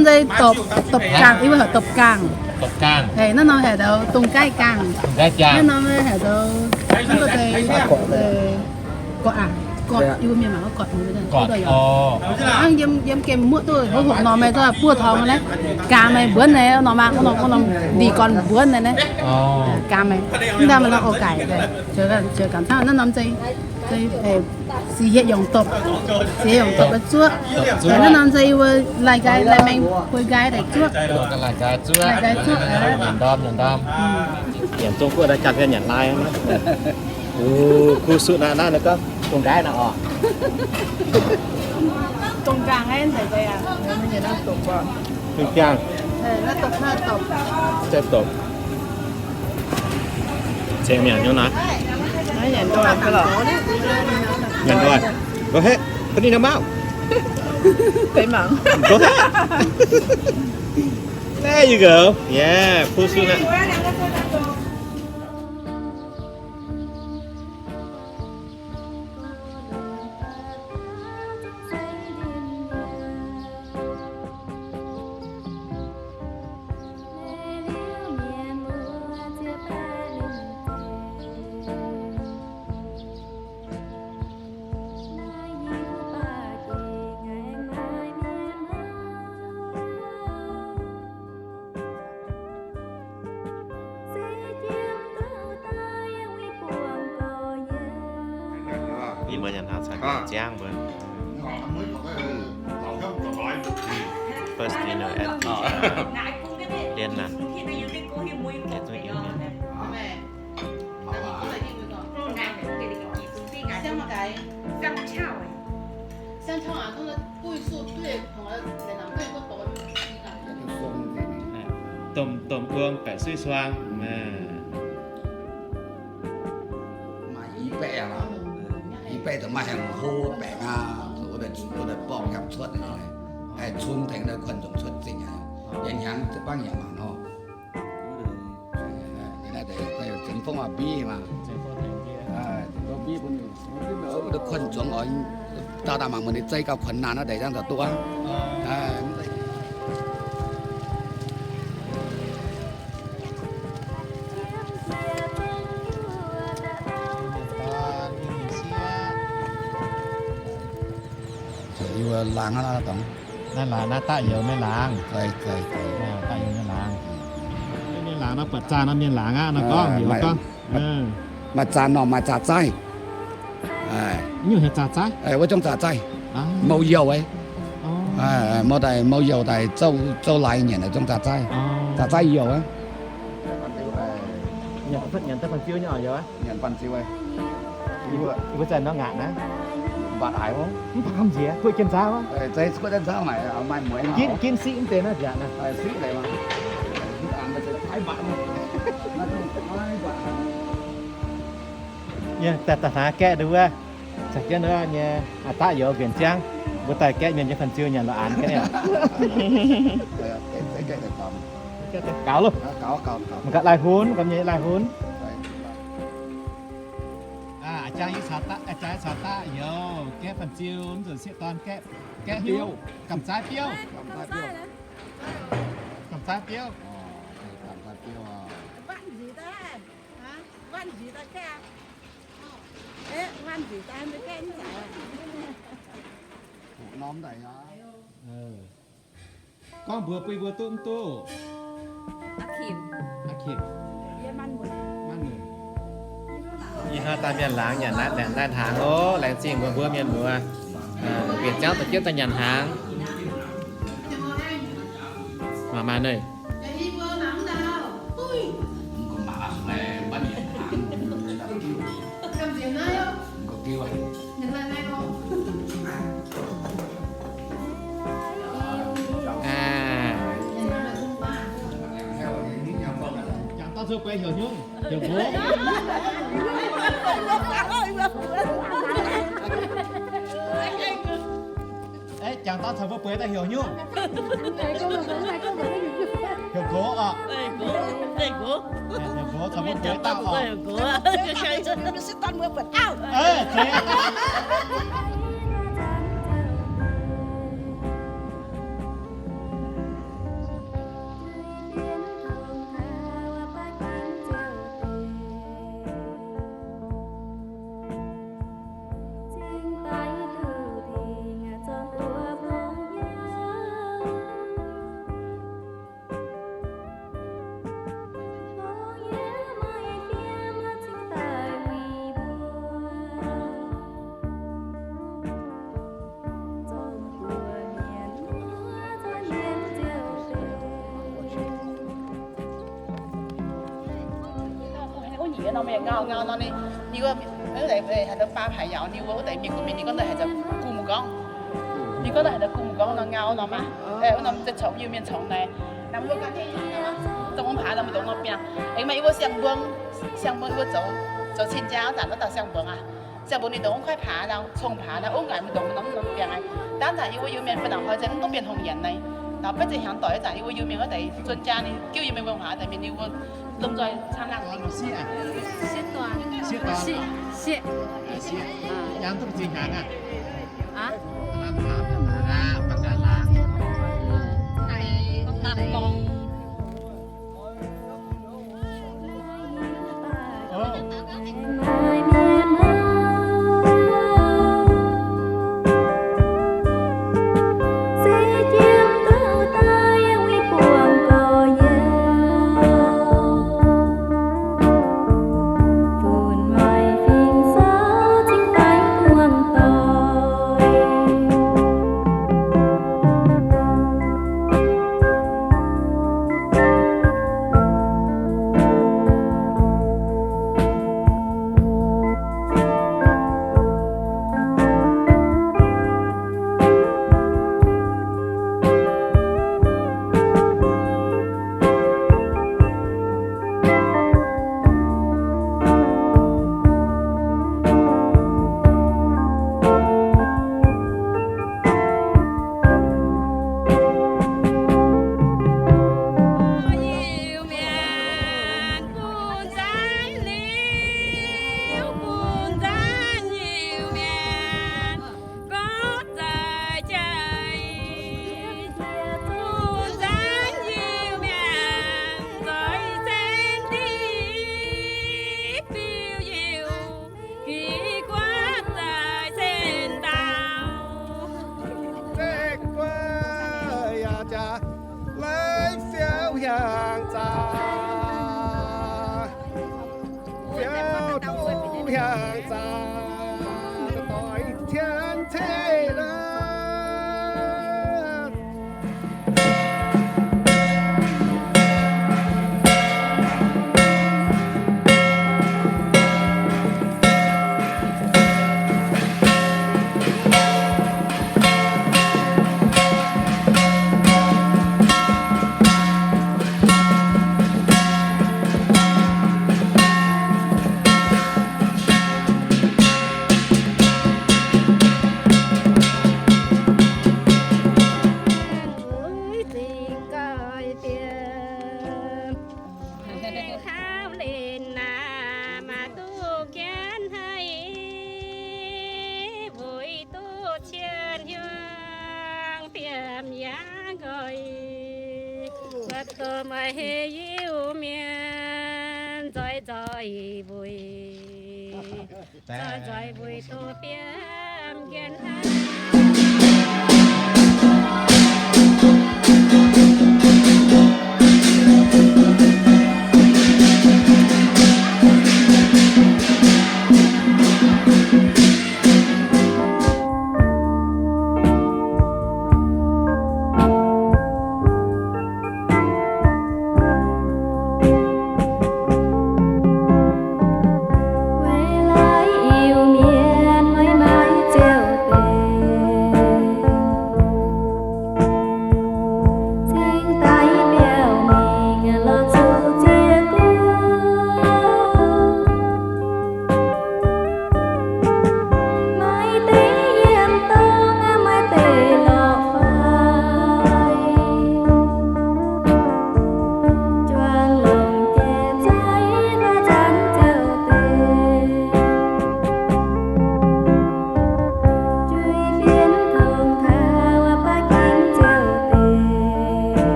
Dopc, dopc gangh, yie mbuo heuc dopc gangh. Dopc gangh. Naaiv norm heuc dongh gaiv gangh. Naaiv norm heuc dongh gorqv, gorqv, yie mbuo mienh maac gorqv. Yiem, yiem gemh muoqv duqv hov hoqc norm meih buov torngx naaiv, gaax meih mbuonv naaiv norm, norm ndih gorn mbuonv naaiv, gaax meih. Mv daan meih nor oix gaic, naaiv norm se siec hietc yongc dopc, siec hietc yongc dopc zuoqv. Naaiv norm se yie mbuo lai nqaai lai mengh, hui nqaai daaih zuoqv. Lai nqaai zuoqv. Nyanc ndorm, nyanc ndorm. Nyanc Zong-Guoqv naaiv ganh nyanc lai. Kuv suqv naaiv, naaiv gorngv dongh nqaai naaiv oc. Dongh nqaang, dongh nqaang. Ceng mienh nyei naaiv. Nyanc ndoih. Go ahead. Put it in your mouth. Go ahead. There you go. Yeah, push through that. Yie mbuo nyanc hnangv caux Janx mbuo. First dinner at the, uh, Liên Lan. Liuz zungv Iu-Mienh. Domh, domh wuom baeqc suiv suang. Maaih i baeqv aqv. I baeqv zuqc maaih hnyangx hlo baeqc aqv, zuqc wuov deix borngh hnyangx cuotv, haih cun tengx naaiv kuonx nzunc cuotv zingh aqv. Yie hnyangx zinh bangv yaac mangc nor. Zengx fongv mbiv maah. Kuonx zuangx oix dauh dauh mangc muonz ninh zeiv gauh kuonx naanc naaiv deix, zangv zaux duqv aqv. Laangz aqv, naaiv dongh. Naaiv laangz, naaiv da'youz mienh laangz. Da'youz mienh laangz. Mienh laangz nor, buatc zaah nor mienh laangz aqv nor gorngv heuc gorngv. Maaih zaah norm, maaih zaah zaaiv. Nyungc heuc zaah zaaiv? Wuov zungv zaah zaaiv. Mouh youh, mouh daaih, mouh youh daaih zouv laaix nyanc zungv zaah zaaiv. Zaah zaaiv youh aqv. Nyanc daaih fanh ziu nyei oc, youh aqv. Nyanc fanh ziu aqv. Yie mbuo zanc nor ngaatc naaiv. Mbatc haic oc. Mv baac gamh nziex, guoqv jienv nzauv. Guoqv jienv nzauv naaic, maaih mueiz. Ginv, ginv siqv mv deix naaiv nziaauc naaiv. Siqv deix maah. Yie daaih hnangv gaeqv nduov wuov, caux jienv wuov nyei, aa, daqv youz mbienc ziangv, mbuo daaih gaeqv mienh nyei fanh ziu nyanc la'anx gaeqv. Gaux loh. Mv gaux lai-hunv, gamh nyei lai-hunv. Aa, jangx yie caux daqv, jangx yie caux daqv youz gaeqv fanh ziu, mv nzunc sieqv dorn gaeqv, gaeqv hiuv, gamh zaaiv biouv. Gamh zaaiv biouv. Gorngv mbuox bun mbuo duqv mv duqv? Aa Kim. Aa Kim. Yie Manv Muonc. Ih hnoi daaih mienh laangz nyanc naaiv, nyanc naaiv hnaangx oc. Laengz zingh mbuo mbuo mienh muoz. Mbienc ziangv da'jienv daaih nyanc hnaangx. Maaih maaih nø. Jangx dauh caux bueix heuc hnyungv, heuc nqox. Jangx dauh caux mbuo bueix daaih heuc hnyungv. Heuc nqox oc. Heuc nqox caux mbuo bueix daaih oc. Zeiz. Yie norm mienh ngau ngau nor ninh, ninh wuov, wuov deix haaix dauh baa paaix yaac ninh wuov, wuov deix mienh gunv mienh ninh gorngv daaih haaix dauh gu mv gorngv. Ninh gorngv daaih haaix dauh gu mv gorngv nor ngau nor maah. Wuov norm za'congx Iu-Mienh congx naaic, naaiv mbuo gan zong mv paax nor mbuo ndongc nor biangh. Aengx maaih yie mbuo siang-mbuong, siang-mbuong yie mbuo zoux, zoux cing-jaa wuov zanc wuov dauh siang-mbuong aqv. Siang-mbuong ninh ndongc mv kuaaiv paax nor, cong paax nor, ov ngaanc mbuo ndongc norm norm biangh aqv. Dangv zanc yie mbuo Iu-Mienh fih nangc hnoi zengv mv duqv bienh hungh yienc naaic. Naaic beiv zinh hnyangx doic wuov zanc yie mbuo Iu-Mienh wuov deix zuon jaa ninh jiuv Iu-Mienh mbuo haaix deix mienh ninh mbuo lomh nzoih camv nangh. Sieqv duqv zinh hnyangx aqv. Hlauv linh naaic maaih duqv jienv haic, weic duqv cien hiuang biamh yaac nqoi. Mbuo doqc maaih hei Iu-Mienh nzoih nzoih weic. Stand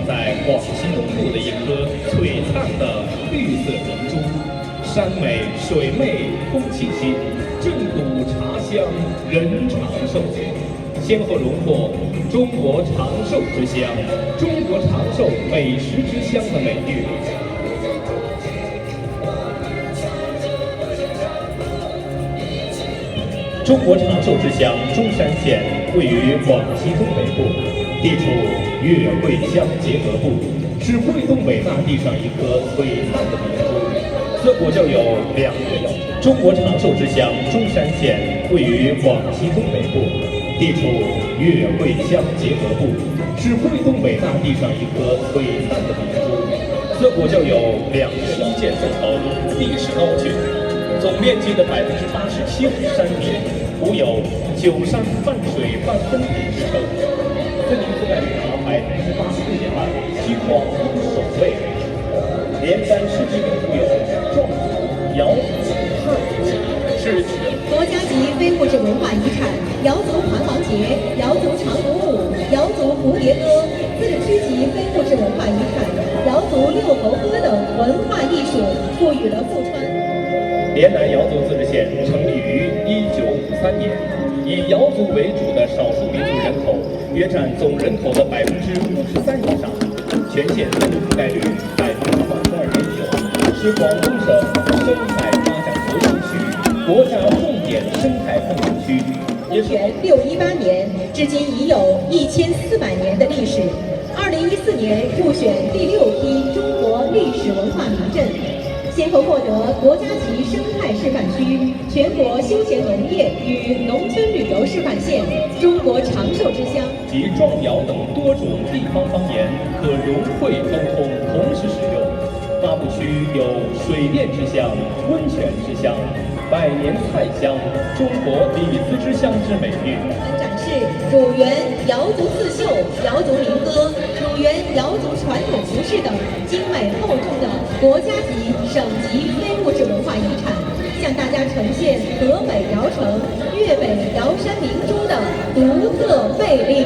在广西东部的一棵璀璨的绿色明珠，山美水媚空气新，镇古茶香人长寿，先后荣获中国长寿之乡、中国长寿美食之乡的美誉。中国长寿之乡中山县位于广西东北部，地处粤桂湘结合部，是桂东北大地上一颗璀璨的明珠。自古就有两个中国长寿之乡中山县位于广西东北部，地处粤桂湘结合部，是桂东北大地上一颗璀璨的明珠。自古就有两个。西涧纵横，地势高峻，总面积的百分之八十七为山林， 古有"九山半水半峰顶"之称，森林覆盖率达百分之八十四点二，居广东首位。连三世纪美术有壮族、瑶族、汉族、赤脚。国家级非物质文化遗产瑶族盘王节、瑶族长鼓舞、瑶族蝴蝶歌，自治区级非物质文化遗产瑶族六猴歌等文化艺术，赋予了富川。连南瑶族自治县成立于一九五三年， 以瑶族为主的少数民族人口约占总人口的百分之五十三以上，全县森林覆盖率百分之八十二点九，是广东省生态发展核心区、国家重点生态风景区，也是。元六一八年，至今已有一千四百年的历史。二零一四年入选第六批中国历史文化名镇，先后获得国家级生态示范区、 全国休闲农业与农村旅游示范县、中国长寿之乡。及壮瑶等多种地方方言可融会沟通，同时使用。发布区有水电之乡、温泉之乡、百年菜乡、中国李子之乡之美誉。展示乳源、瑶族刺绣、瑶族民歌、乳源瑶族传统服饰等 精美厚重的国家级、省级非物质文化遗产，向大家呈现河北瑶城、粤北瑶山明珠的独特魅力。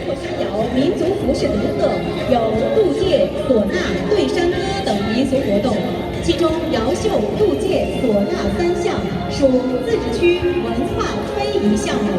山瑶民族服饰独特，有渡界、唢呐、对山歌等民俗活动，其中瑶绣、渡界、唢呐三项属自治区文化非遗项目。